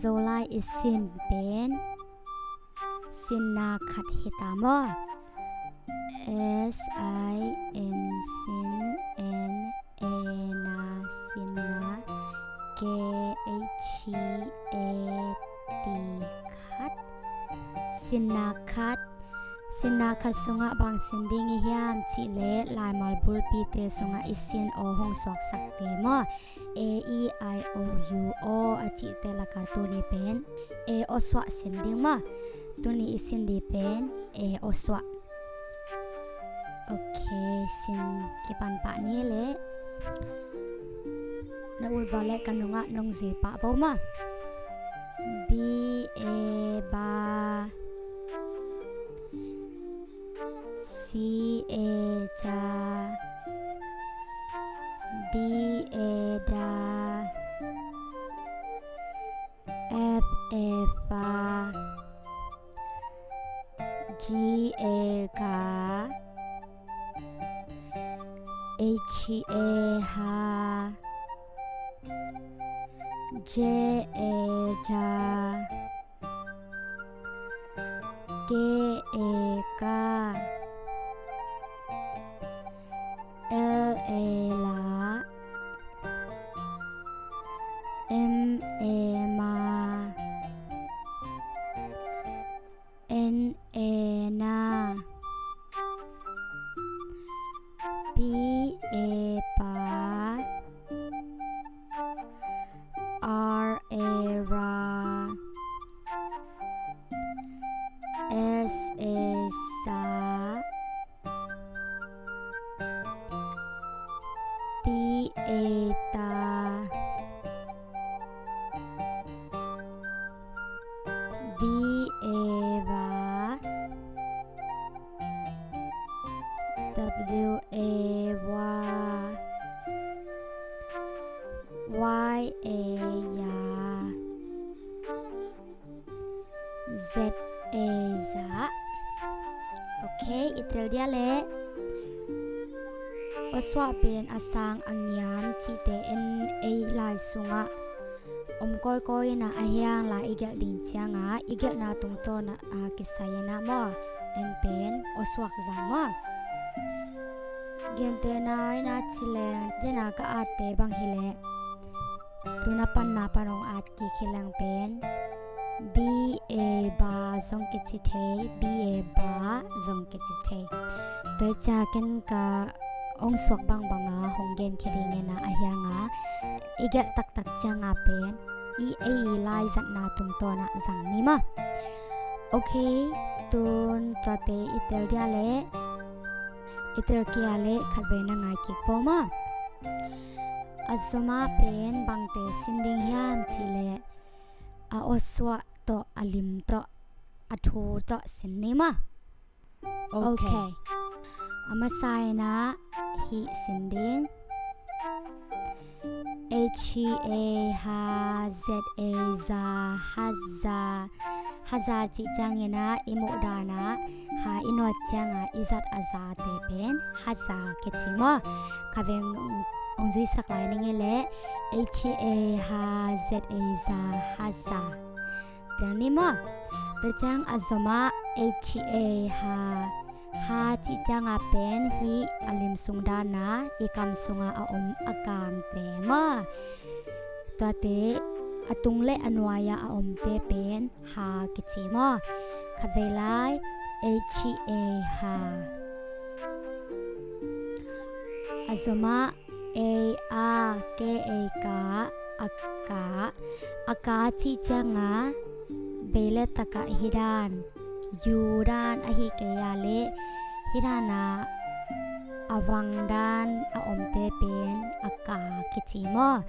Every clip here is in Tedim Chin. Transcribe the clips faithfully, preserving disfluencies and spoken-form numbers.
Zolai i sin pen sinna khat hi ta maw? S I N, sin, N A na, sinna, K H A T, khat. Sinna khat. Sinna khat sungah bang sin ding i hiam cih leh laimal bulpite sungah i sin aw hong suaksakte maw? A, E, I, O, U, aw a cihte lakah tuni pen A aw suah sin ding maw? Tuni i sin ding pen A aw suah. Ok, sin kipan pah ni leh na ut vawh leh ka nungah nong zui pah vo maw? B, A, ba. C, A, ca. D, A, da. F, A, fa. G, A, ga. H, A, ha. J, A, ja. K, A, ka. L, A, la. M, A, ma. N, A, na. P, A, pa. R, A, ra. S, A, sa. T, A, ta. V, A, va. W, A, wa. Y, A, ya. Z, A, za. Ok, i tel dia leh aw suah pen a sang a ngiam cihte en ei lai sungah om kawikawi inah a hiang lai i gelh ding ciangah i gelhna tungtawn ah kisai inah maw, en pen aw suak zang maw? Gentehna inah cileng dena ka atte bang hileh tuna panna pan hong at kik hileng pen B, A, ba zong kici thei, B, A, ba zong kici thei. Tua hi ciangah ken ka hong suak bangbanga hong genkhia ding inah a hianga i gelh taktak cianga pen i ei i lai zatna tungtawn ah zang ni maw? Ok, tun tuate i tel dia leh i tel kei a leh khatvei na ngai kik vo maw? A zomah pen bangte sin ding hiam cih leh a aw suah tawh, a lim tawh, a thu tawh sin ni maw? Ok. Ok. A masa inah hih sin ding. H, A, ha, Z, A, za, haza. Haza cih ciangin ah i muh dan ah ha i nawt ciangah i zat a zate pen haza kici maw? Khatvei hong zuisak lai ning ei leh H, A, ha, Z, A, za, haza. Tel ni maw? Tua ciang a zomah H, A, ha, ha cih ciangah pen hih a lim sung dan ah i kam sungah a om a kamte maw? Tuate a tung le a nuai-ah a omte pen ha kici maw? Khatvei lai, H, A, ha. A zomah A, a, K, A, ka, a ka. A ka cih ciangah vei le takah hih dan, U dan ahi kei a leh hih dan ah a vang dan a omte pen a ka kici maw?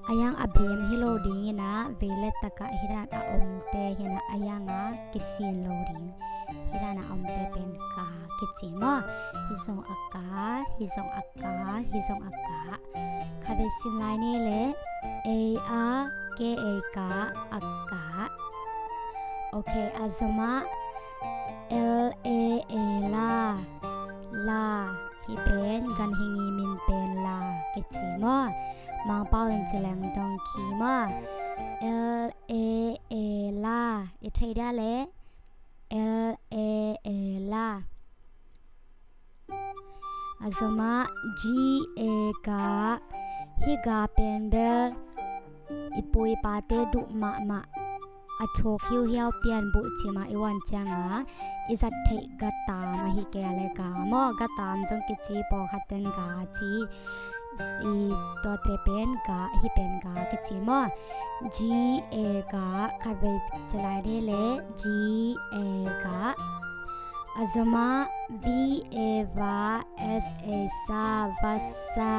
A hiang a bem hi lo ding inah vei le takah hih dan a omte hi inah a hiang a kisin lo ding. Hih dan a omte pen ka kici maw? Hih zong a ka, hih zong a ka, hih zong a ka. Khatvei sim lai ni leh A, a, K, A, ka, a ka. Ok, a zomah L, A, A, la, la. Hih pen ganhing i min pen la kici maw? Mangpau in ci leng donkey maw? L, A, I theih dia le L A, ela. A zomah G A, ga. Hih ga pen bel i pu i pate duh mahmah, a thuk hiuhiau pian buh cimah i wan cianga i zat theih ga tam ahi kei a le ga maw. Ga tam zong kici, pawlkhat ten ga ci. I tuate pen ga, hih pen ga kici maw. G A, ga. Khatvei ci lai ni le G A, ga. A zomah V A, va, S A, sa, vasa.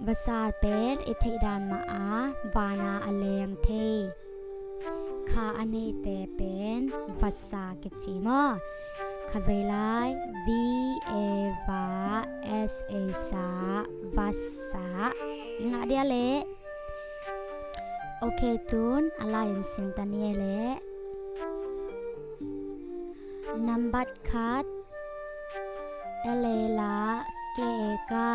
Vasa pen i theih dan mah a, vana a leng thei kha a neite pen vasa kici maw. Khatvei lai V A, va, S A, sa, vasa. I ngah dia le. Ok, tun a lai in sin ta ni le. Nambat khat, L A, la, K A, ka,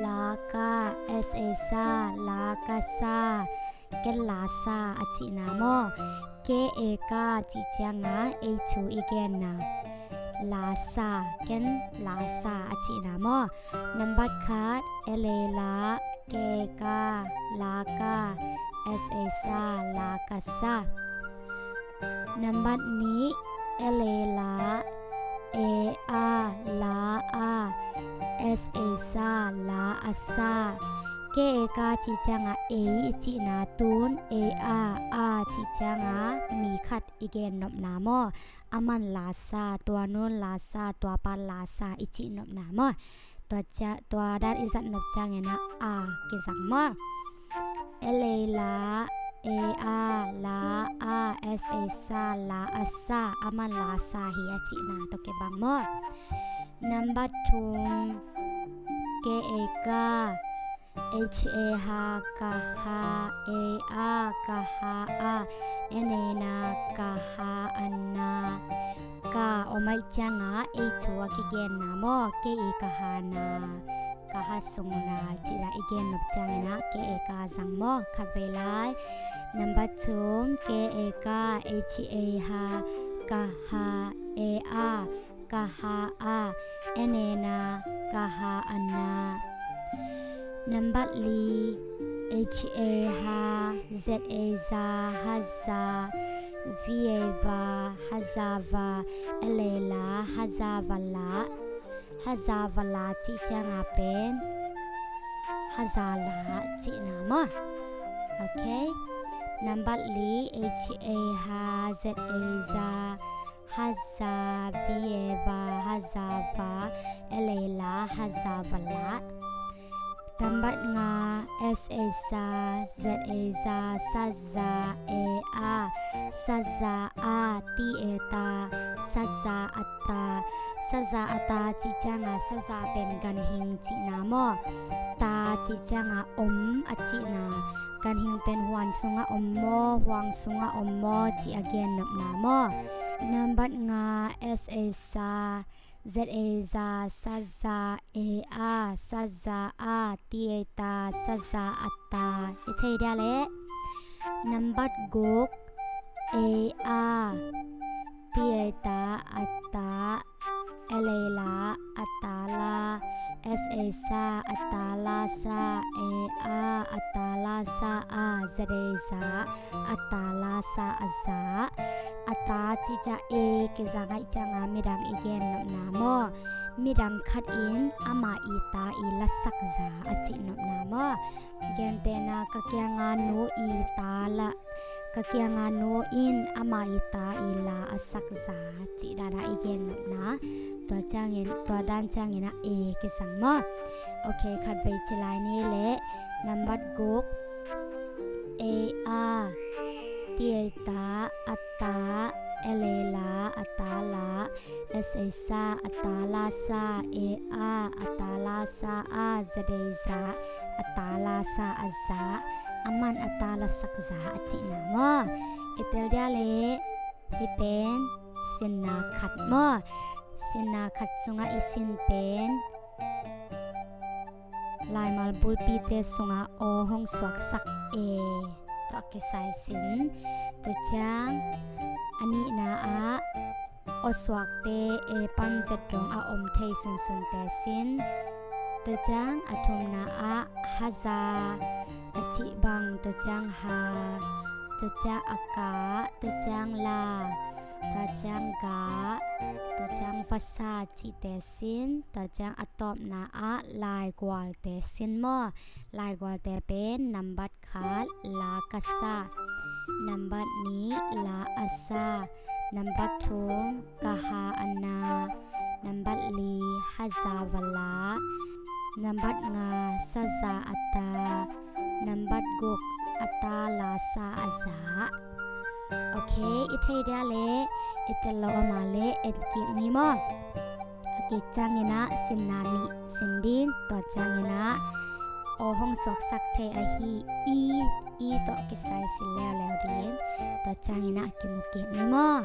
laka, S A, sa, lakasa. Ken lasa a cihna maw. K A, ka cih cianga H u i genna, lasa, ken lasa a cihna maw. Nambat khat, L A, la, K A, ka, laka, S A, sa, lakasa. Nambat nih, L A, la, A, a, la, a, S A, sa, la, asa. K A, ka cih cianga ei i cihna, tun A, a, a cih cianga mi khat i gennopna maw. Aman lasa, tua nun lasa, tua pan lasa i cihnopna maw. Tua dan i zatnop ciangin a, a kizang maw. L A, la, A, a, la, a, S A, sa, la, asa. Aman lasa hi a cihna tawh kibang maw. Nambat thum, K A, ka, H A, ha, kaha, A, a, kaha, a, N A, na, kaha, ana. Ka om ahih cianga H u a kigenna maw. K A, kahana, kaha sungna cih la i gennop ciangin a K A, ka zang maw. Khatvei lai. Nambat thum, K A, ka, H A, ha, kaha, A, a, kaha, a, N A, na, kaha, ana. Nambat li, H A, ha, Z A, za, haza, V A, va, haza, va, L A, la, haza, vala. Haza, vala cih cianga pen haza la cihna maw. Ok. Nambat li, H A, ha, Z A, za, haza, V A, va, haza, va, L A, la, haza, vala. Nambat nga, S A, sa, Z A, za, saza, A, a, saza, a, T A, ta, saza, ata. Saza, ata cih cianga saza pen ganhing cihna maw. Ta cih cianga om a cihna. Ganhing pen huan sungah om maw, huang sungah om maw cih a gennopna maw. Nambat nga, S A, sa, Z A, za, saza, A, a, saza, a, T A, ta, saza, ata. I thei dia le. Nambat guk, A, a, T A, ta, ata, L A, la, ata, la, S A, sa, ata, la, sa, A, a, ata, la, sa, a, Z A, za, ata, la, sa, aza. Ata cih ciang A kizang ahih cianga midang i gennopna maw. Midang khat in amah i ta i lasak za a cihnopna maw. Gentehna, ka kianga nu i ta la, ka kianga nu in amah i ta i la a sak za cih dana i gennopna. Tua ciangin, tua dan ciangin a A kizang maw. Ok, khatvei ci lai ni le. Nambat guk, A, a, T A, ta, ata, L A, la, ata, la, S A, sa, ata, la, sa, A, a, ata, la, sa, a, Z A, za, ata, la, sa, aza. Aman ata lasak za a cihna maw. I tel dia le. Hih pen sinna khat maw. Sinna khat sungah i sin pen laimal bulpite sungah aw hong suaksak A tawh a kisai sin. Tua ciang A nihna ah awsuakte A pan Z dong a om thei sunsunte sin. Tua ciang a thumna ah haza a cih bang, tua ciang ha, tua ciang a ka, tua ciang la, tua ciang ga, tua ciang vasa cihte sin. Tua ciang a tawpna ah laigualte sin maw. Laigualte pen nambat khat la ka sa, nambat nih la a sa, nambat thum ka ha a na, nambat li haza va la, nambat nga saza a ta, nambat guk a ta la sa a za. Ok, i thei dia le i tel lo ama le en kik ni maw. A kik ciangin ah sinna nih sin ding, tua ciangin ah aw hong suaksak thei ahi i, i tawh kisai sin leuleu ding. Tua ciangin ah kimu kik ni maw.